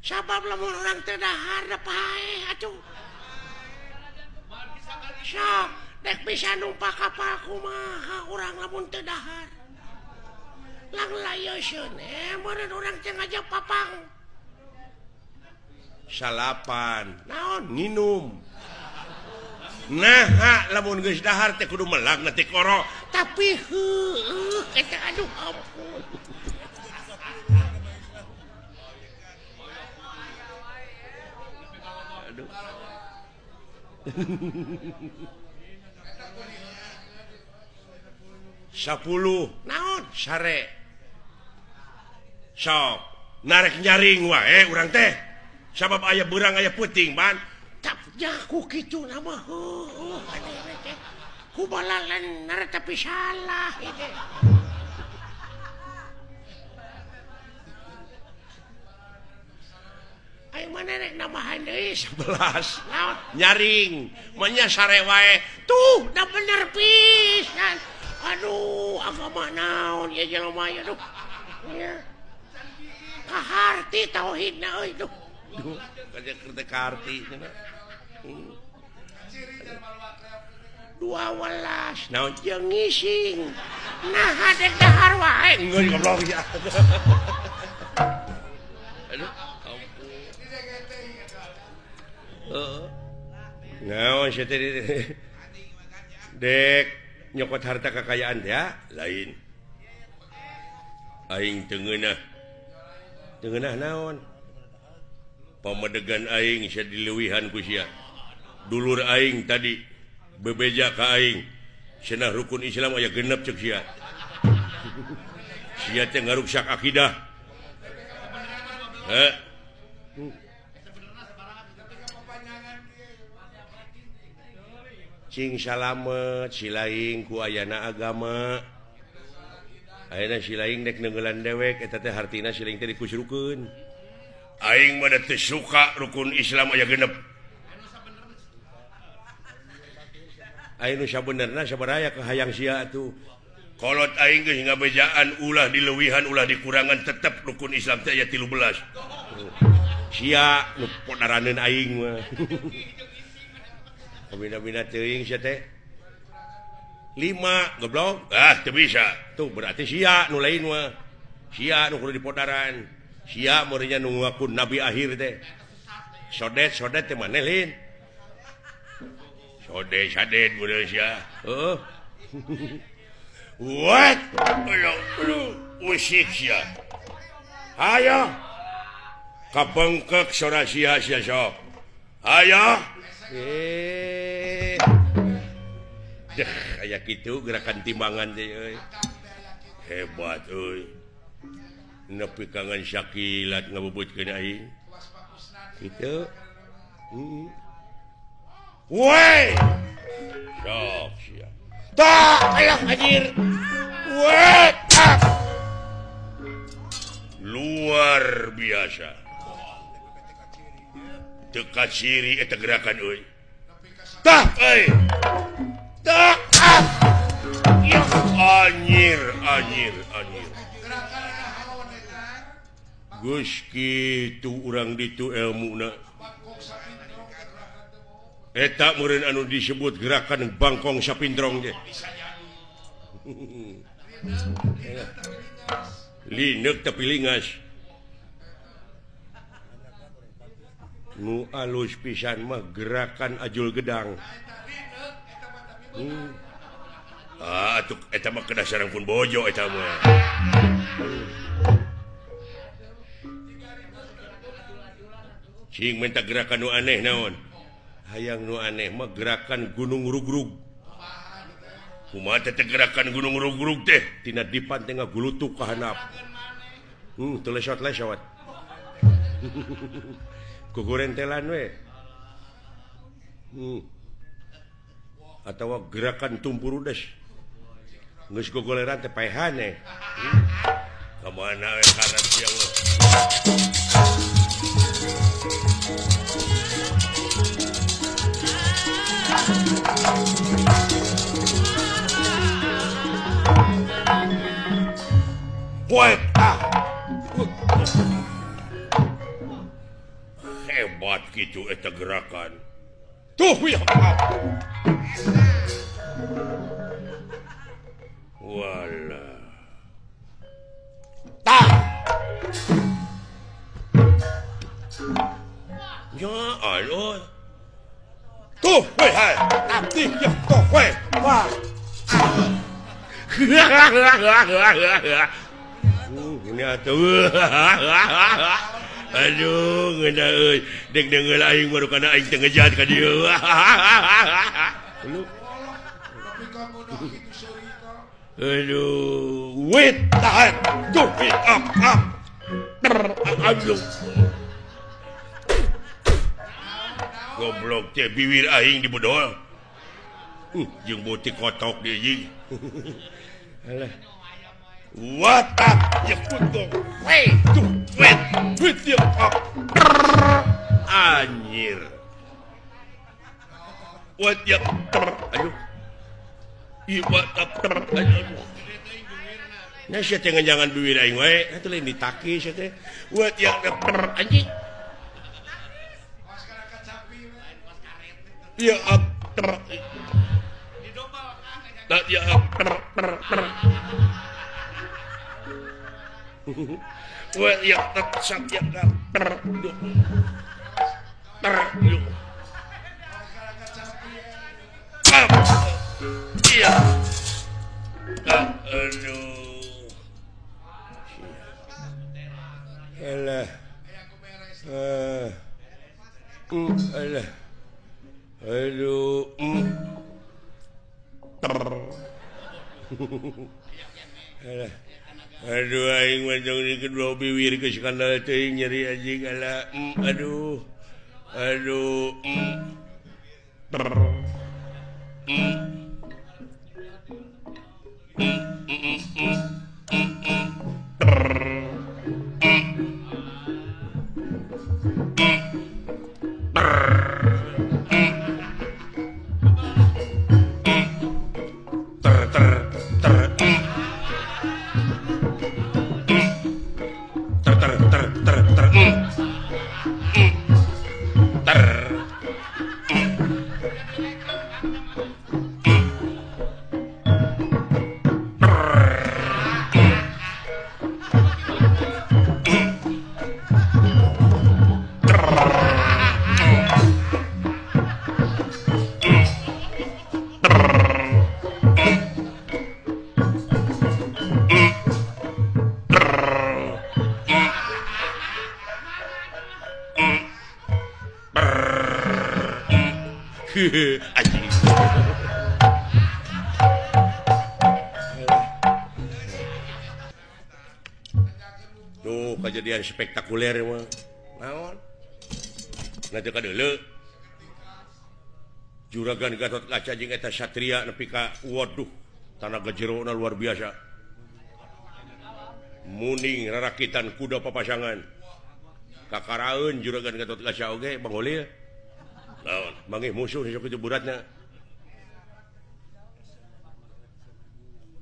sabab lamun urang teu dahar da paeh atuh. Sok, dek bisa numpak kapal kumaha urang lamun teu dahar. Lang layeuskeun meureun urang teh ngajak papang. Salapan. Naon? Nginum. Nah, lamun geus dahar teh kudu melak na tikoro. Tapi heueuh eta aduh ampun. Aduh. 10 naon sare. Sok, narek nyaring wae urang teh. Sabab aya beurang aya peuting ban. Jaku kitu nama heueuh teh. Ku balalener tapi salah ieu. Ayo mana rek nambahan deui 11. Naon? Nyaring, manya sare wae. Tuh, da bener pisan. Aduh, agama naon ieu jelema ieu aduh. Nya. Kaharti tauhidna euy duh. Duh, kaja kaharti cenah. 12 naon jeung ngising. Nah, dek dahar wae. Geus goblok ya. Aduh, ampun. Heeh. Naon sia teh Dek nyokot harta kekayaan teh lain. Aing teu ngeunah. Teu ngeunah naon? Pamedegan aing sia dileuwihan ku sia. Dulur aing tadi bebeja ka aing. Cenah rukun Islam aya genep ceuk sia. Sia teh ngaruksak akidah. Heh. Cing salamet silaing ku ayana agama. Ayeuna silaing dek neungeulan dewek eta teh hartina silaing teh dikusrukeun. Aing mah teu suka rukun Islam aya genep. Aing nu sabenerna sabaraha kahayang sia atuh. Kolot aing geus ngabejaan ulah dileuwihan ulah dikurangan tetep rukun Islam teh aya 13. Sia nu podaraneun aing mah. Kabina-bina teuing sia teh. 5 goblok. Ah teu bisa. Tuh berarti sia nu lain mah. Sia nu kudu dipodaran. Sia meureunnya nu ngaku nabi akhir teh. Sodet-sodet teh maneh lain. Sodet sadet meureun sia. Heeh. What? Aduh, usik sia. Hayo. Kabengkek sora sia sia sok. Hayo. Deh, aya kitu gerakan timbangan teh euy. Hebat euy. Nepi kangen sakilat ngabubutkeun aing. Kitu. Heeh. Woi. Sok sia. Tak, alah anjir. Woi. Luar biasa. Teu kaciri eta gerakan euy. Tah euy. Tah. Ya anjir, anjir, anjir. Geus kitu urang ditu elmuna. Eta meureun anu disebut gerakan bangkong sapindrong teh. Lineuk tapi lingas. Nu alus pisan mah gerakan ajul gedang. Ah, atuh eta mah kedah sareng pun bojo eta mah. Cing minta gerakan nu aneh naon? Hayang nu aneh mah gerakan gunung rugrug. Kumaha teh gerakan gunung rugrug teh? Tina dipan teh ngagulutuk ka handap. Teu lesot-lesot. Gogorentelan we. Atawa gerakan tumpurudes. Geus gogoleran teh paehan eh. Ka mana we karep sia mah. Woi, ah. Hebat gitu eta gerakan. Tuh ya. Walah. Tah. Ya Allah. Tuh, woi, hai. Abdi ya tuh, woi. Wah. Ini atuh. Aduh, ngeunah euy. Deg deungeul aing baru kana aing teu ngejat ka dieu. Aduh, wait, tahan. Tuh, up, up. Aduh. Goblok teh biwir aing dibedol. Jeung beutik kotok deui jeung. Alah. What up? Ya kutung. Wait, tuh, wait, wait ya up. Anjir. What ya? Aduh. Ih, what up? Aduh. Nah, sia teh ngejangan biwir aing wae. Atuh lain ditaki sia teh. What ya? Anjing. Ya up. Tak ya up. Wah ya tak sak ya ter ter. Iya. Aduh. Alah. Alah. Aduh. Alah. Aduh aing mah jong di kedua biwir geus skandal teuing nyeri anjing alah. Aduh. Aduh. Anjing. Tuh kejadian spektakuler mah. Naon? Nanti ka deuleu. Juragan Gatot Kaca jeung eta Satria nepi ka waduh, tanaga jerona luar biasa. Muning rarakitan kuda papasangan. Kakaraeun Juragan Gatot Kaca oge Bang Holil. Naon, manggih musuh sok kitu buratna.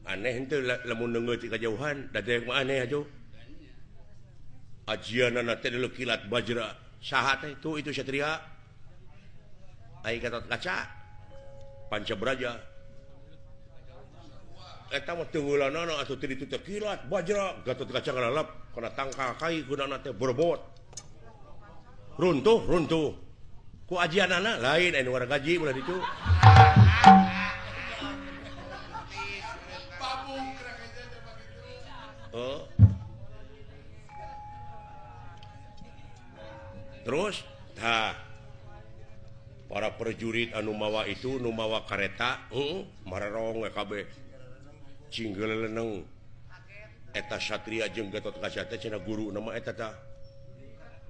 Aneh henteu lamun neungeut ti kajauhan, da teh mah aneh atuh. Ajianana teh deuleu kilat bajra. Saha teh tuh itu Satria. Ai Gatot Kaca Panca Braja. Eta mah teueulanana atuh teu ditu teh kilat bajra. Gatot Kaca ngalalap kana tangkal kai gunana teh berbot. Runtuh, runtuh. Ku ajianana lain anu wargaji ulah ditu. Oh. Terus tah para prajurit anu mawa itu nu mawa kareta, marerong we kabeh. Cinggeleneng. Eta Satria jeung Gatot Kaca teh cenah guru nama eta tah.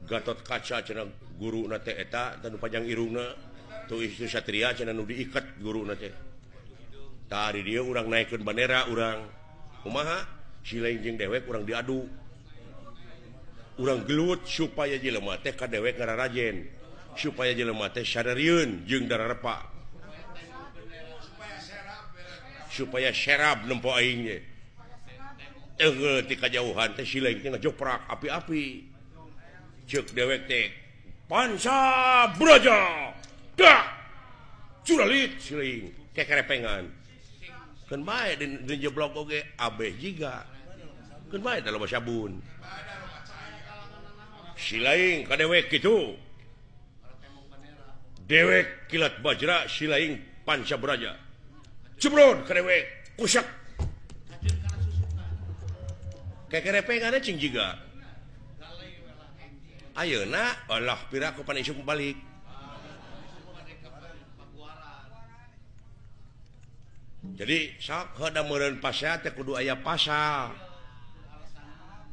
Gatot Kaca cenah guruna teh eta tanu panjang irungna tuh itu Satria cenah nu diiket guruna teh. Tah di dieu urang naikeun bandera urang. Kumaha? Si lain jeung dewek urang diadu. Urang gelut supaya jelema teh ka dewek ngararajen. Supaya jelema teh sadarieun jeung dararepa. Supaya serab nempo aing ge. Teunggeul ti kajauhan teh si lain teh ngajoprak api-api. Ceuk dewek teh Panca Braja. Dak. Curalit si lain kekerepengan. Keun bae di jeblok oge abeh jiga. Keun bae da loba sabun. Si lain ka dewek kitu. Dewek kilat bajra si lain Panca Braja. Jeblon ka dewek kusak. Kekerepengan cing jiga. Ayeuna Allah piraku pan isuk balik. Jadi sok heuda meureun pasea teh kudu aya pasal.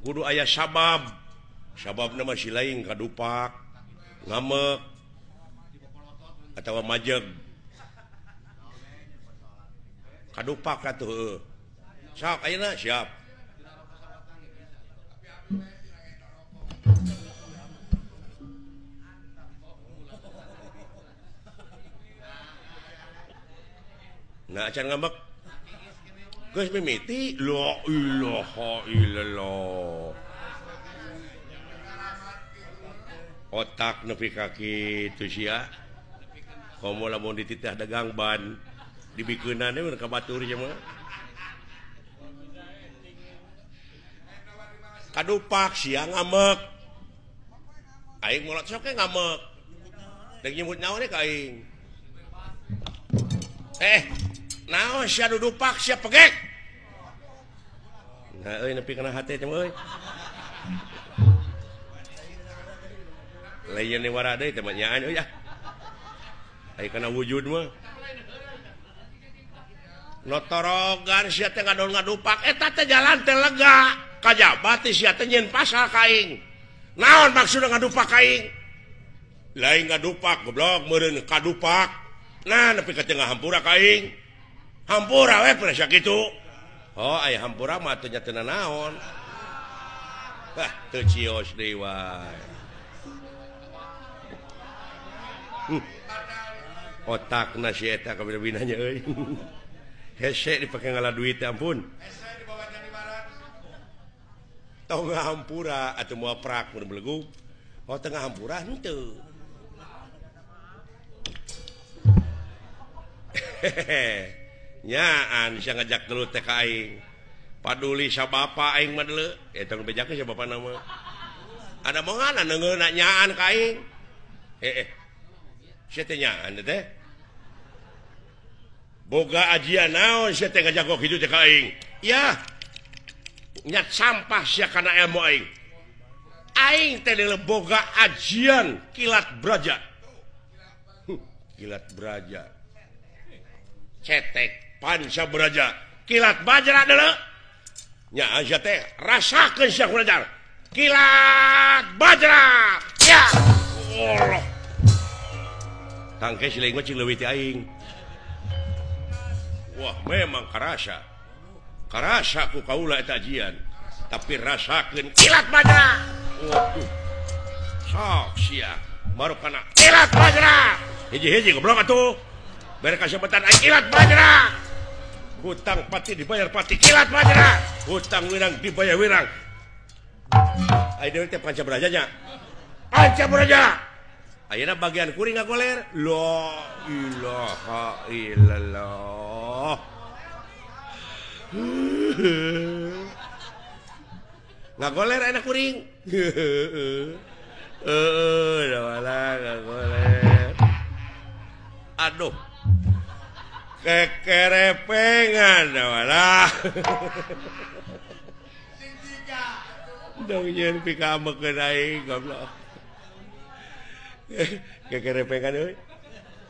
Kudu aya sabab. Sababna mah si lain kadupak, ngamek atawa majeg. Kadupak atuh heueuh. Sok ayeuna siap. Nah, acan ngambek. Geus mimiti la ilaha illallah. Otak nepi ka kitu sia. Komo lamun dititah dagang ban dibikeunana we ka batur sia mah. Kadupak sia ngambek. Aing molot sok ge ngambek. Deuk nyebut naon ka aing. Naon sia dudupak sia pegek. Nah euy nepi kana hate teh euy. Lain wara deui teh mah nyaan euy ah. Aya kana wujud mah. Notorogan sia teh ngadon ngadupak eta teh jalan teh lega. Kajaba teh sia teh nyieun pasal ka aing. Naon maksudna ngadupak ka aing? Lain ngadupak goblok meureun kadupak. Nah nepi ka tengah hampura ka aing. Hampura we pernah sakitu. Oh aya hampura mah teu nya teu nanaon. Wah teu cios deui wae. Otakna si eta kabina-binanya euy. Hese dipake ngala duit ampun. Hese dibawa jadi barat. Tong hampura atuh moal prak mun belegug. Oh tengah hampura henteu. Nyaan sia ngajak gelut teh ka aing. Paduli sa bapa aing mah deuleu. Eta nu bejakeun sa bapana mah. Ada mongana neungeuna nyaan ka aing. Sia teh nyaan teh. Boga ajian naon sia teh ngajago kitu teh ka aing. Yah. Nyat sampah sia kana ilmu aing. Aing teh deuleu boga ajian kilat braja. Kilat braja. Cetek panca braja. Kilat bajra deuleu. Nya sia teh rasakeun sia kulajar. Kilat bajra. Ya. Allah. Tangke si lain mah cing leuwih ti aing. Wah memang karasa. Karasa ku kaula eta ajian. Tapi rasakeun kilat bajra. Waduh. Sok sia. Baru kana kilat bajra. Hiji-hiji goblok atuh. Bere kasebetan aing kilat bajra. Hutang pati dibayar pati kilat bajra. Hutang wirang dibayar wirang. Aing deui teh panca braja nya. Panca braja. Ayeuna bagian kuring ngagoler. La ilaha illallah. Ngagoler ayeuna kuring. Heeh, dah ngagoler. Aduh. Kekerepengan dah. Dong nyeun pikamekeun aing goblok. Kekerepengan euy.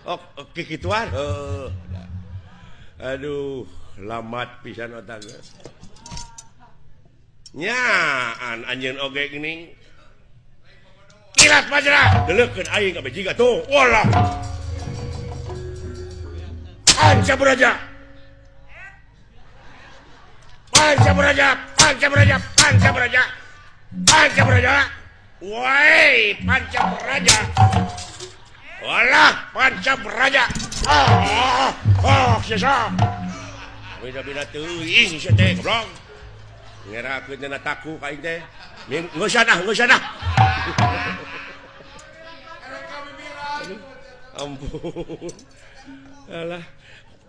Oh, kikituan. Heuh. Aduh, lamat pisan otak. Nyaan anjeun oge geuning. Kilat bajra, deuleukeun aing ka bejiga tuh. Walah. Panca braja. Panca braja, panca braja, panca braja. Panca braja. Woi, panca braja. Walah, panca braja. Ah, oh, sesa. Beda-beda teuing sia teh goblok. Ngerakeun dina taku ka aing teh. Geus ah, geus ah. Ampun. Alah,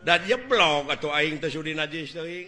dan jeblok atuh aing teh sudi najis teuing.